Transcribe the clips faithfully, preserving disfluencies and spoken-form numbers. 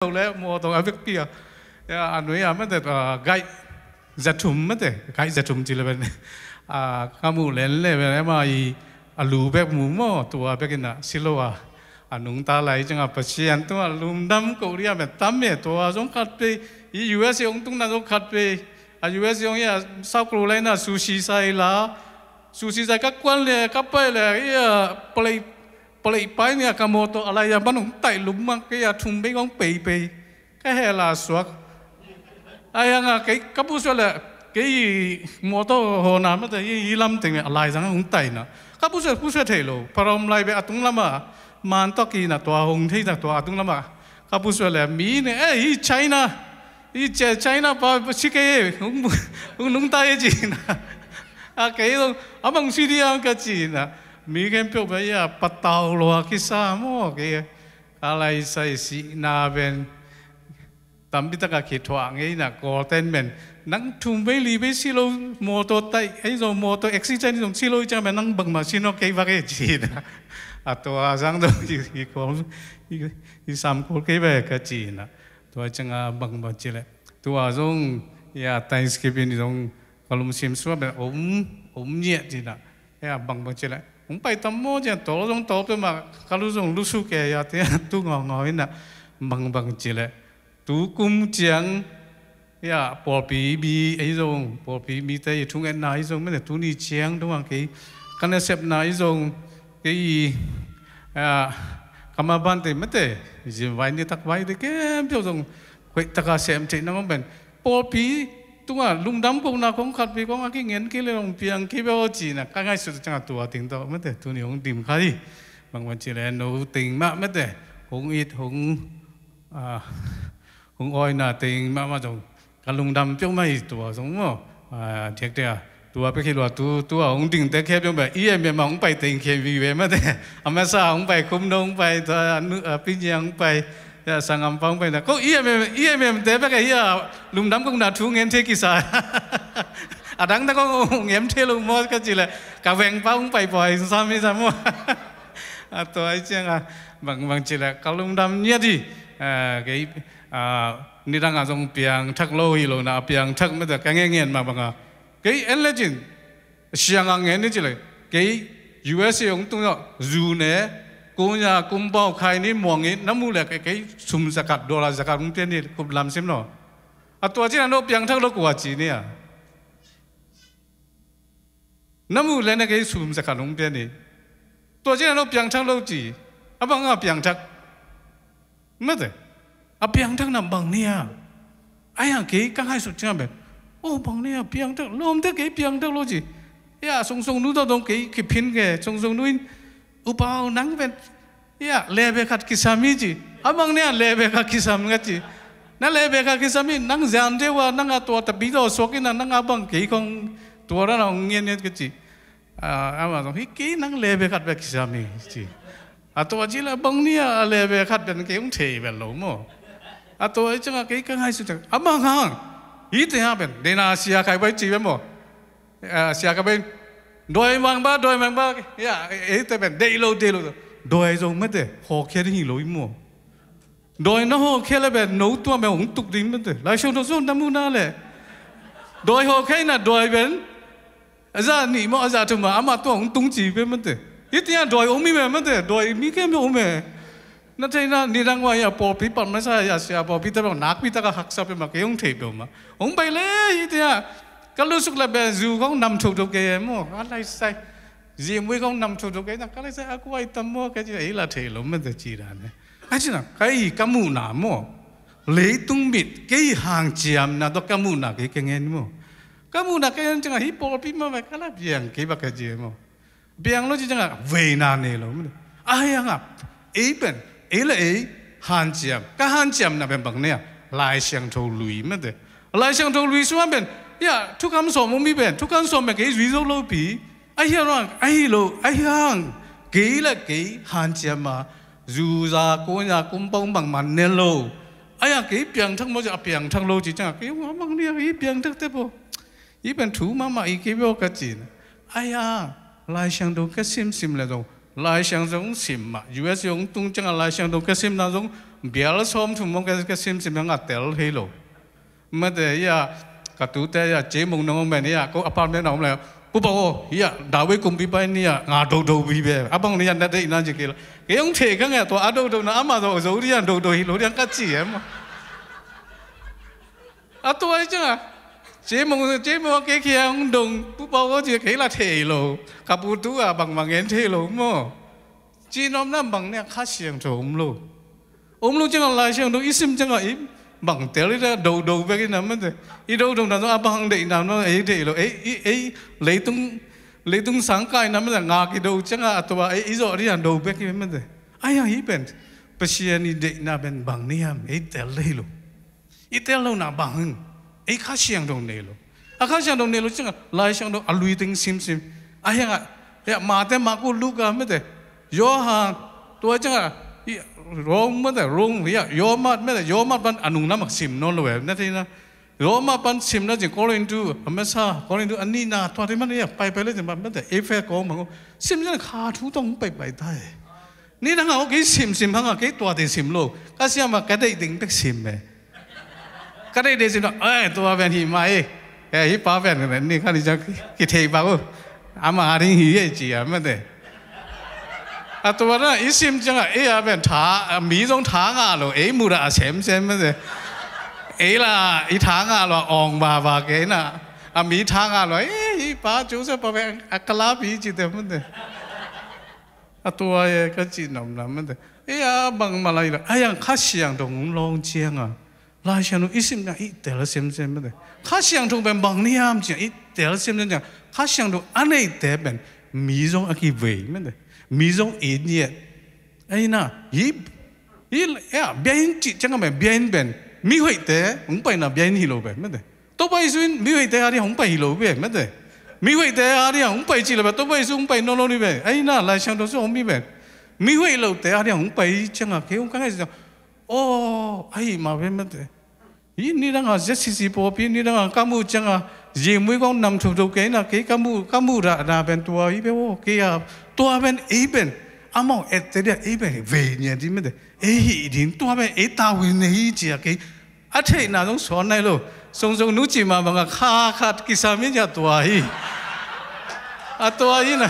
lo le, mawtaw a vekpi a. Ya, a nui a mate, a, gaih za thum mate, gaih za thum ci le pen. A, ka muh len le pen, ema i, a lu bek mu maw, tua bek in a, si lo a. A nungta lai ciang a Pasian tungah lungdam ko ding a pen tam e, tua zong khat pei, i U S A hong tungna zong khat pei, a U S A hong i a South Carolina sushi sai la, sushi sai ka kuan le, ka pai le, i a palei, palei pai ni a ka mawtaw a lai a ban hong taih lum mak kei a thum bei hong pei pei. Ka heh la suak. Ai hang a kei ka pusuah le, kei mawtaw hawna mate, i, i lam teng le a lai zang hong taihna. Ka pusuah, pusuah thei lo. Parom lai be a tung lam a, man tawh kina tua hong theina tua a tung lam a. Ka pusuah le, mi ne, eh, i China. I China pa, pa si kei, hong, hong nungta e cina. A kei zong, a bang si dia ka cina. Mi khempeuh be i a patau lo a kisa maw kei. Ka lai sai sihna pen. Tampi taka khithuah ngeina Kawlten men. Nang thum bei li bei si lo mawtaw taih, ei zong mawtaw accident zong si lo i ciang men nang bangmah si nawk kei vak e cina. A tua zang zong i, i Kawl, i, i sam Kawl kei vak e ka cina. Tua ciang a bangmah ci le. Tua zong, ya, Thanksgiving zong ka lungsim sua ben om, om ngiat cina. Ya, bangbang ci le. Hong pai tam maw cina, tol zong tol pe mah, ka lu zong lu su ke ya, tia tu ngawngaw ina. Bangbang ci le. Tu kum ciang, ya, pawlpi mi ei zong, pawlpi mite i thungetna ei zong, mene tuni ciang, dong ang kei, ka nasepna ei zong, kei, ya, ka ma bante mete, zin vai ni tak vai de kem pio zong, hoih taka sem cei nang om ben. Pawlpi tungah lungdam kohna kong khat pi kong a kingen kei le hong piang kei bia aw cina, ka ngaihsut ciangah tua ting tawh mete, tuni hong dim kha hi. Bangbang ci le no ting mah mete, hong it, hong, ah, hong awina ting mahmah zong ka lungdam piok mah hi tua zong maw. Ah, diakdiak a tua pek hi lua tu, tua hong dingte khia piok mah i em em a hong pai teng khia vive mate. A masa hong pai khum no hong pai, tua a nu, a pinya hong pai, ya sangam pa hong pai na. Ko i em em, i em em te pek a hi a lungdam kong na thu ngen thei kisa. A dang ta kong ngen thei lo maw ka ci le ka veng pa hong pai poi sam hi sam maw. A tua i ciang a bangbang ci le ka lungdam ngiat hi. Ah, kei, ah, nidang a zong piang thak lo hi lo na, piang thak mete ka ngen ngen mah bang a. Kei en le cin, siang a ngen ni ci le, kei U S A hong tung zawh, zu ne, kunya, kumpau, khai ni, muang ni, na mu le kei, kei sum zakat, dollar zakat hong pian ni, kup lam sim lo. A tua cin a no piang thak lo kua ci ni a. Na mu le na kei sum zakat hong pian ni. Tua cin a no piang thak lo ci, a bang a piang thak. Mate, a piangthak na bang nia. Ai a kei ka ngaihsut ciang ben. O bang nia piangthak, lawmte kei piangthak lo ci. Ya, sungsung nu tawh dong kei kiphin ke, sungsung nu in, upau nang ben. Ya, lebe khat kisam hi ci. A bang nia lebe khat kisam ka ci. Na lebe khat kisam hi, nang zian deuh a, nang a tua tapi tawh suak in a, nang a bang kei kong tua dan a hong ngian ngian ka ci. Ah, amah zong, hi kei nang lebe khat bek kisam hi, ci. A tua ci le bang ni a lebe khat ben kei hong thei bel lo maw. A tua i ciang a kei ka ngaihsut ciang. A bang hang. Hi te ha ben. Dena sia khai bai ci ben maw. Ah, sia khai bai. Doi mang ba, doi mang ba. Ya, ei te ben. Dei lo, dei lo. Doi zong mete. Hawkhia ding hi lo i maw. Doi na hawkhia le ben no tua me hong tuk ding mete. Lai siang dong zong na mu na le. Doi hawkhia na doi ben. A za nih maw, a za thum a, amah tua hong tung ci pe mate. Hih tiang doi om hi me mate, doi mi kem om e. Na theihna nidang vai a pawlpi pam na sa a, sia pawlpi te bang nakpi taka haksa pe ma kei hong thei pe ma. Hong pai le hih tiang. Ka lusuk la be zu kong nam thuk thuk kei maw. A lai sai. Zimui kong nam thuk thuk kei na ka lai sai a kuai tam maw ka ci ei la thei lo mate ci dan e. A ci na, kei ka muhna maw. Leitung mit kei hang ciamna tawh ka muhna kei ka ngen maw. Ka muhna ka en ciangah hih pawlpi mah vai ka la piang kei bak ka ci maw. Piang lo ci ciangah veina nei lo maw. A hiangah ei pen ei le ei hanciam, ka hanciamna pen bang nei a Lai Siangtho lui mate. Lai Siangtho lui sungah pen ya thukham sawm om hi pen thukham sawm pen kei zui zo lo pi. A hiang, a hi lo, a hiang kei le kei hanciam a zuza konya kumpau bangmah ne lo. A hiang kei piangthak maw ci a piangthak lo ci ciangah kei a mang ni a kei piangthak te paw. I pen thu mahmah i kei bia ka cin. Ai a, Lai Siangtho ka simsim le zong Lai Siangtho hong sim mah U S A hong tung ciangah Lai Siangtho ka simna zong Bial sawm thum mong ka, ka simsim hang a tel thei lo. Mate, ia, ka tute ia, Cemong nong om ben ia, ko apartment a om le, Pu Pau aw, ia, David kumpipa in ia, nga dodo bi be. A bang ni ia na deihna ci kei la. Kei hong thei ka nge tua a dodona ama zo zo dia dodo hi lo dia ka ci em. A tua i cianga Cemong, Cemong a kei kia hong dong Pu Pau aw ci kei la thei lo. Ka pu tu a bang bang en thei lo maw. Ci nopna bang nia Kha Siangtho om lo. Om lo cianga Lai Siangtho i sim cianga i bang tel i da do do bek i na mate. I do do na a bang deih na no ei deih lo ei ei leitung leitung sangkai na mate nga ki do cianga a tua ei i zo ri an do bek i mate. Ai hang hi pen Pasian i deihna pen bang niam ei tel lei lo. I tel lo na bang hang ei Kha Siangtho nei lo. A Kha Siangtho nei lo cianga Lai Siangtho a lui ting simsim. A hianga ia Mate, Maku, Luka mate. Johan tua cianga i Rome mate, Rome ia Yomat mate, Yomat pan a nung na mak sim no lo e na thei na. Yomat pan sim na cing Korintu a masa, Korintu a ni na tua thei man ia pai pai le cing mate. Efe ko mang sim cianga kha thu tong pai pai tai. Ni dang a kei sim sim hanga kei tua te sim lo. Ka siama ka deih ding bek sim e. Ka deih deih sim lo. Ai tua ben hi mai. E hi pa ben ni ka ni ciang ki thei pa u. Ama a ding hi e ci a mate. A tua na i sim cianga e a ben tha mi zong tha nga lo ei mu da a sem sem mate. Ei la i tha nga lo ong ba ba kei na. A mi tha nga lo e hi pa Joseph pa ben a ka la pi ci te mate. A tua e ka ci nopna mate. E a bang malai la a yang Kha Siangtho hong lawng cianga Lai Siangtho i simna i tel a semsem mate. Kha Siangtho pen bang niam cianga i tel a semsem cianga Kha Siangtho a neite pen mi zong a kivei mate. Mi zong i niat. Ei na hi hi e a biain ci cianga pen biain pen mi hoihte hong paina biain hi lo pen mate. Topa Jesu in mi hoihte a dia hong pai hi lo ve mate. Mi hoihte a dia hong pai ci lo ve Topa Jesu hong pai no lo ni ve. Ai na Lai Siangtho su hong mi ve. Mi hoih lote a dia hong pai cianga kei hong ka ngai cianga. Aw ahi ma ve mate. Hi ni danga Z C C pawpi ni danga ka mu cianga Zimui kong nam thuthu kei na kei ka mu ka mu da da pen tua hi ve aw kei a tua pen ei pen amau ette dia ei pen vei nia di mate. Ei hi ding tua pen ei tau hi nei cia kei. A theihna zong suan nai lo. Songzong nu ci ma banga kha khat kisam in ya tua hi. A tua in a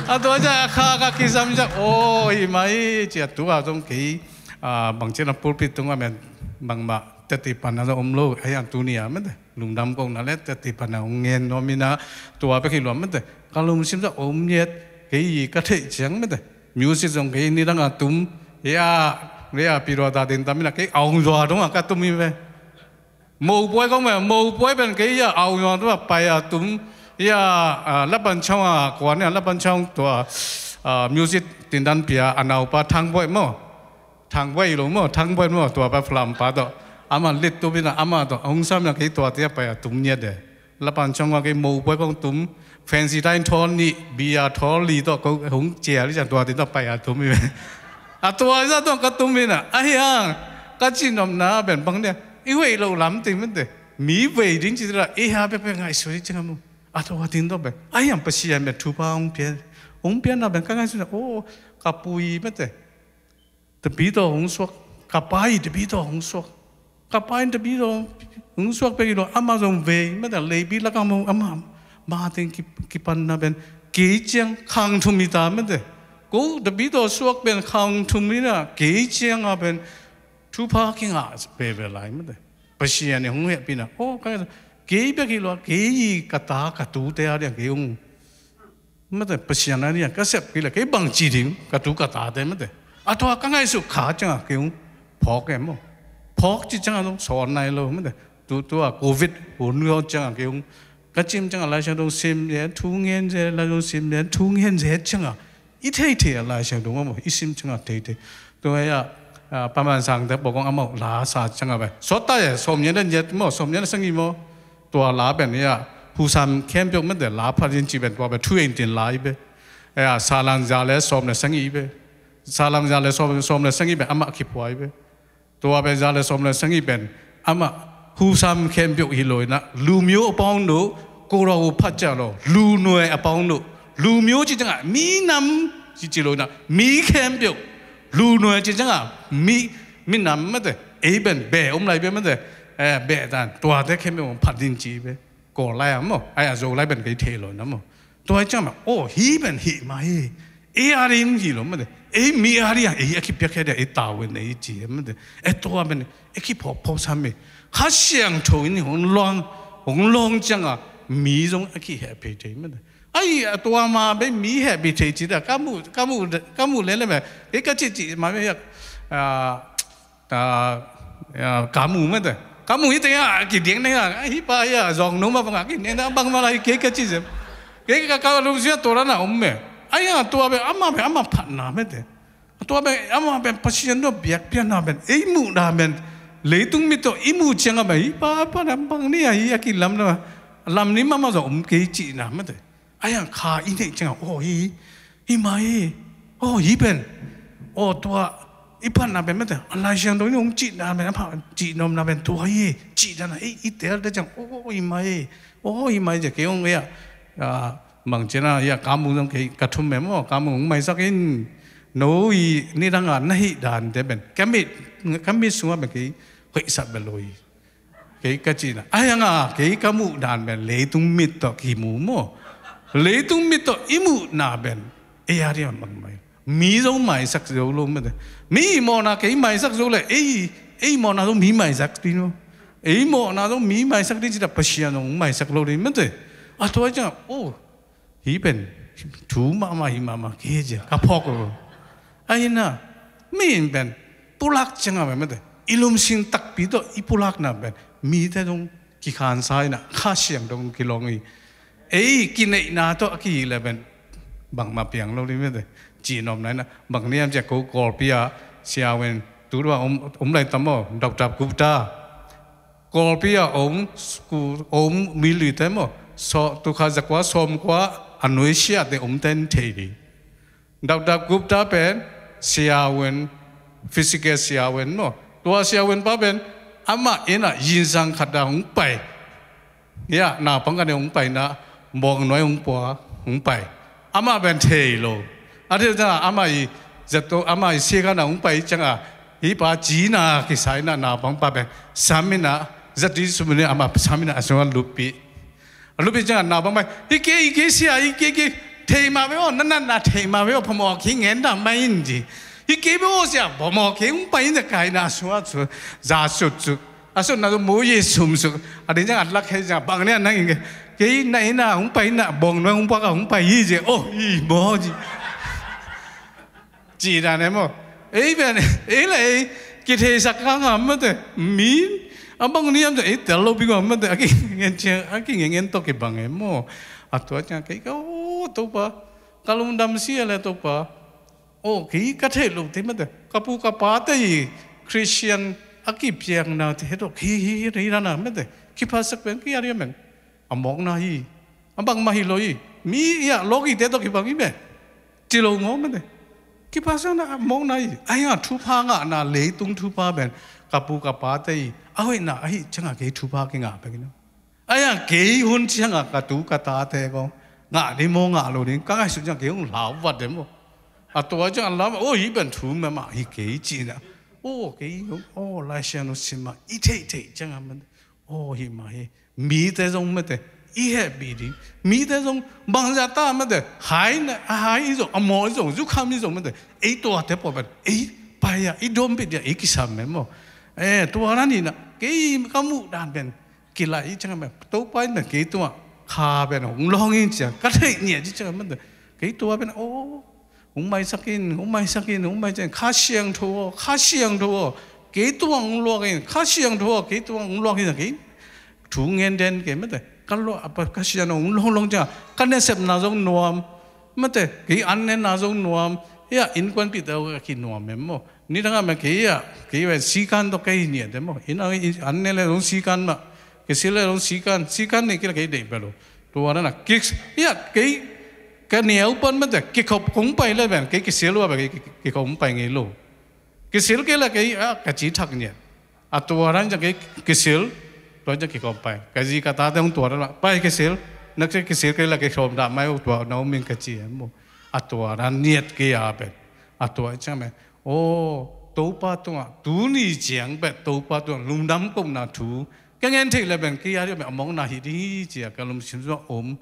a tua ja a kha khat kisam ja aw hi mai cia tua zong kei. Bang cian a pulpit tung a men bangmah teti pan a zong om lo a hian tu ni a men lungdam kong na le teti pan a ong ngen nuam in a tua bek hi luam men te ka lungsim ja om ngiat kei i ka theih ciang men te. Music zong kei ni dang a tum. Ia ia pidua ta din tam in a kei aung zua dong a ka tum hi ve. Mopuai kong ve mopuai pen kei ia aung zua dong a pai a tum. Ia lapan chong a kuan ia lapan chong tua music tindan pia a naupa thang buai maw. Thang buai lo maw thang buai maw tua pa flam pa tawh ama lit tup in a ama tawh hong sam in a kei tua tia pai a tum ngiat de. Lapan chong a kei mopuai kong tum. Fancy time thawl nih bia thawl li tawh ko hong cia li ciang tua ti tawh pai a tum hi ve. A tua zah tawh ka tum in a ahi hang ka cin omna ben bang nia i veih loh lam ting men te. Mi vei ding ci tila i ha pekpek ngaihsut i cing a mu. A tua ting tawh ben ahi hang Pasian ben thupha hong pian. Hong pianna ben ka ngaihsut a o ka pui men te. Tapi tawh hong suak ka pai tapi tawh hong suak. Ka pai tapi tawh hong suak pek hi lo ama zong vei mate leipi lakang mong ama ma teng kipanna pen kei ciang khang thum hi ta mate. Ko tapi tawh suak pen khang thum hi na kei ciang a pen thupha kingah veve lai mate. Pasian i hong hehpihna aw ka kei bek hi lo kei i ka ta ka tute a diang kei hong mate Pasian a nia ka sep kei le kei bang ci ding ka tu ka tate mate. A tua ka ngaihsut kha cianga kei hong phawk em maw. Phawk ci cianga zong sawn nai lo mate. Tu tua covid hun hau cianga kei hong ka cim cianga Lai Siangtho sim zen thu ngen zen Lai Siangtho sim zen thu ngen zen cianga i thei thei a Lai Siangtho maw i sim cianga thei thei. Tua ia paman sang te pawkong amau la sa cianga bai sawt ta ia sawm nyen den yet maw sawm nyen sang i maw. Tua la pen ia husam khempeuh mate la phat in ci pen tua pen thu in tin la i be. Ia salang za le sawm le sang i be. Salang za le sawm sawm le sang i be amah khipua i be. Tua pen za le sawm le sang i pen amah husam khempeuh hi lo in a lu myo a pawng lo ko ra u phat cia lo lu nuai a pawng lo lu myo ci ciangah mi nam ci ci lo in a mi khempeuh Lu nuai ci ciangah mi, minam mate, ei ben beh om lai bia mate, eh, beh dan tuate khempeuh hong phat ding ci bia. Kawl lai a maw, ai a Zo lai ben kei thei lo na maw. Tua ciangah, oh, hih ben hih mah hi. Ei a ding hi lo mate. Ei mi a ding a, ei a kipiakhia dia, ei tau in ei ci mate. Eh, tua ben ei kiphawkphawk sam hi. Kha Siangtho in hong luang, hong luang ciangah mi zong a kihehpih thei mate. Ai, a tua ma bei mi hehpih thei ci da, ka mu, ka mu, ka mu lele me. Kei ka ci ci ma bei, ah, ah, ah, ka mu mate. Ka mu hi te a, ki diang ne a, hi pa ya, zong no ma bang a, ki ne na bang ma lai, kei ka ci zem. Kei ka ka lung sia tua na om me. Ai, a tua be, ama be, ama phat na mate. A tua be, ama be, Pasian do biak pia na be. Ei mu na be. Leitung mit to, i mu ciang a be, hi pa, pa na bang ni a, hi a ki lam na. Lam ni ma ma zong om kei ci na mate. Ai ang kha i neih ciangah, aw hi, hi mah hi, aw hi pen, aw tua, i phatna pen mate, a Lai Siangtho in hong cihna pen, a phat cih nuamna pen tua hi, cihna na, i, i telte ciang, aw hi mah hi, aw hi mah hi, kei hong ei ah, ah, bang ciana, ya, ka mung zong kei, ka thum mem aw, ka mung hong maisak in, no i, nidang a, na hih dante pen, ka mit, ka mit sungah pen kei, hoihsak bel lo hi. Kei ka cihna. Ai hanga, kei ka muh dan ben leitung mit tawh kimu maw. Leitung mit tawh i muhna ben. Ei a ria bangmai. Mi zo maisak zo lo mate. Mi mawhna kei maisak zo le. Ei, ei mawhna zo mi maisak ding maw. Ei mawhna zo mi maisak ding cita Pasian zong maisak lo ding mate. A tua ciang, oh, hi pen, thu mahmah hi mahmah, kei cia, ka phawk lo. Ahi na, mi in pen, pulak ciangah pen, mate, i lungsim takpi tawh, i pulakna pen, mite zong kikhansa in a, Kha Siangtho kilawng hi. Ei, kineihna tawh, a kihih le pen, bangmah piang lo ding mate, cihnopna in a, bang niam cia ko Kawlpi a, Sia Wen, tu dua om, om lai tam aw, Doctor Gupta. Kawlpi a om, school, om mi luite maw, so, tukha zakua, sawmkua, a nuisiate om ten thei ding. Doctor Gupta pen, Sia Wen, physical Sia Wen maw. Tua Sia Wen pa pen, amah in a yinsang khat a hong pai. Ya, naupang khat in hong pai na, bawngnuai hong pua, hong pai. Amah pen thei lo. A thei ta, amah i, zato, amah i sia khat na hong pai ciang a, hi pa cina kisai na naupang pa pen, sam in a, zati sum in a, amah sam in a, a sung a lupi. A lupi ciang a naupang pai, i ke, i ke sia, i ke, i ke, thei ma ve aw, na, na, na, thei ma ve aw, phamawh ki ngen da mai in di. I ke ve aw sia, phamawh ki hong pai in da kai na, a sung a, su, za sut sut. A sutna zong mu i sum suk. A ding ciang a lak hei ciang bang nia nang ing kei na ina hong pai na bawngnuai hong puak a hong pai hi cia. Oh, i maw ci. Ci dan e maw. Ei ben, ei la ei kitheisak ka ngam mate. Mi a bang niam cia ei tel lo pi ngam mate. A ki ngen ciang, a ki ngen ngen tawh kibang e maw. A tua ciang kei ka, oh, Topa. Ka lungdam sia le Topa. Oh, kei ka theih loh te mate. Ka pu ka pate i Christian a kipiaknate hi tawh kei hi, hi, hi, hi, na mate. Kiphasak pen kei a ria men. A mawkna hi. A bangmah hi lo hi. Mi i a lawkite tawh kibang hi men. Ci lo ngawh mate. Kiphasak na a mawkna hi. A hi a thupha ngahna leitung thupha pen. Ka pu ka pate i. A hoihna a hi ciang a kei thupha kingah pen kei na. Ahi a kei hun ciangah ka tu ka tate kong ngah ding maw ngah lo ding ka ngaihsut ciang kei hong hlau vat ding maw. A tua ciang a lam, oh, hi ben thu mah mah hi kei cihna. Oh, kei hong, oh, Lai Siangtho sim mah i theih theih ciangah man. Oh, hi mah hi. Mite zong mate i hehpih ding. Mite zong bangzah ta mate hai na, a hai i zong, a maw i zong, zukham i zong mate. Ei tuate pawh ben ei pai a, i dawmpih dia ei kisam men maw. Eh, tua na ni na kei ka muh dan ben. Kilai ciang a Topa in kei tungah kha pen hong lawng in ciang ka theih niat ci ciang a kei tua pen aw hong maisak in, hong maisak in, hong maisak in, Kha Siangtho aw, Kha Siangtho aw, kei tungah hong luak in, Kha Siangtho aw, kei tungah hong luak in, kei thu ngen den kei mate ka luak a pa Kha Siangtho hong lawng lawng ciang ka nasepna zong nuam mate kei an nenna zong nuam ia innkuanpihte aw ka kinuam em maw. Nidang a mah kei ah, kei ven sikan tawh kei hi niat em maw. Inn a, inn, an ne le zong sikan mah. Kisil le zong sikan, sikan nei kei la kei deih bel lo. Tua na na, kik, ia, kei, ka niau pan mate, kikhop kong pai le ven, kei kisil ua ven, kei kikhop kong pai ngei lo. Kisil kei la kei, ah, ka ci thak niat. A tua dan ciang kei kisil, tua ciang kikhop pai. Ka zi ka tate hong tua dan mah, pai kisil, nak ciang kisil kei la kei khop dah mai tua na um in ka ci em maw. A tua dan niat kei a pen. A tua ciang mah. Aw, Topa tungah tuni ciang beh Topa tungah lungdam kohna thu ka ngen theih leh beh kei a ding beh a mawkna hi ding hi ci-a ka lungsim sungah om.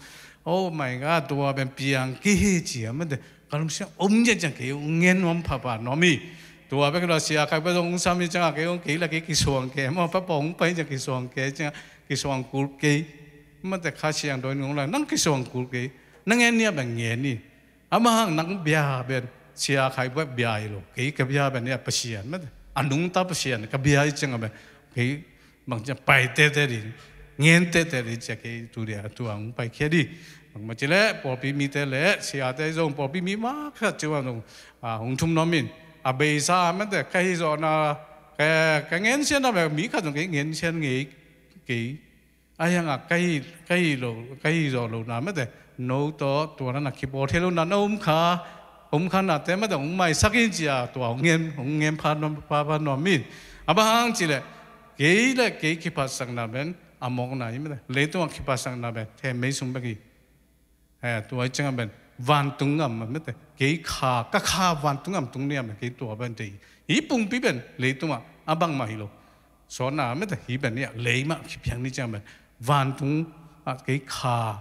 Oh my God, tua beh piang kei hi ci-a mate ka lungsim sungah om ciang kei hong ngen nuam phapha nuam hi. Tua bek hi lo, Sia Khai Buai zong hong sam hi ciangah kei hong, kei leh kei kisuang kei maw, Pa Pawng hong pai ciang kisuang kei ciangah kisuang kul kei. Mate Kha Siangtho in hong lai, nang kisuang kul kei, nang ngen ni a beh ngen ni. Amah hang nang bia beh Sia Khai Buai bia hi lo, kei ka bia beh ni a Pasian mate, a nungta Pasian ka bia hi ciangah beh kei bang ciang pai teitei ding, ngen teitei ding ci-a kei tu dia tua hong paikhia ding. Bangmah ci leh pawlpi mite leh siate zong, pawlpi mi mah khat ci-a zong, ah, hong thum nuam in. A beisa mate ka hih zawhna, ka, ka ngensiatna beh mi khat zong kei ngensiat ngei kei. Ahi hangah ka hih, ka hih lo, ka hih zawh lohna mate, no tawh tua na na kibawl thei lohna na om kha, om kha nate mate hong maisak in ci-a tua hong ngen, hong ngen pha nuam, pha, pha nuam in. A bang hang ci leh kei leh kei kiphatsakna beh a mawkna hi mate, leitungah kiphatsakna beh themmei sung bek hi. Eh, tua hi ciangah beh vantung gam mate, kei kha, ka kha vantung gam tung ni a beh kei tua beh deih hi. Hih pumpi beh leitungah a bangmah hi lo. Sawtna mate hih beh ni a lei mah kiphiang ni ciangah beh vantung ah kei kha,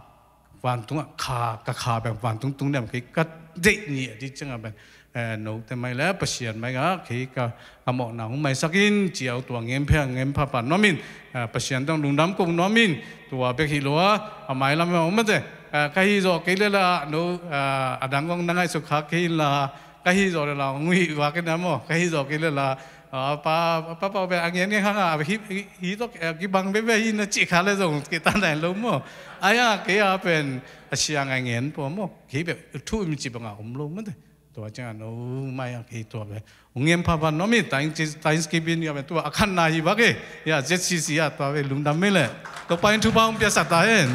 vantungah kha, ka kha beh vantung tung ni a beh kei ka deih ni a ding ciangah beh, eh, note mai leh Pasian mai ah kei ka, ka mawhna hong maisak in ci-a tua ngen pha, ngen phapha nuam in, eh, Pasian tawh lungdam ko nuam in. Tua bek hi lo a, a mailam ah om mate, eh, ka hih zawh kei leh la, no, eh, a dang kong na ngaihsut kha kei in la, ka hih zawh leh la hong hih vak in a maw, ka hih zawh kei leh la, ah, pa, pa, pa beh a ngen ngen hang a, hih, hih, hih tawh, eh, kibang veve hi na cih kha leh zong kei ta nai lo maw. Ahi a kei a pen a siang a ngen pua maw, kei beh thu im ci bangah om lo mate. Tua ciangah no mai ah kei tua beh hong ngen phapha nuam in. Thanks-, Thanksgiving ah beh tua a khatna hi vak e. Ya, Z C C ah tua beh lungdam mai leh. Topa in thupha hong piaksak ta hen.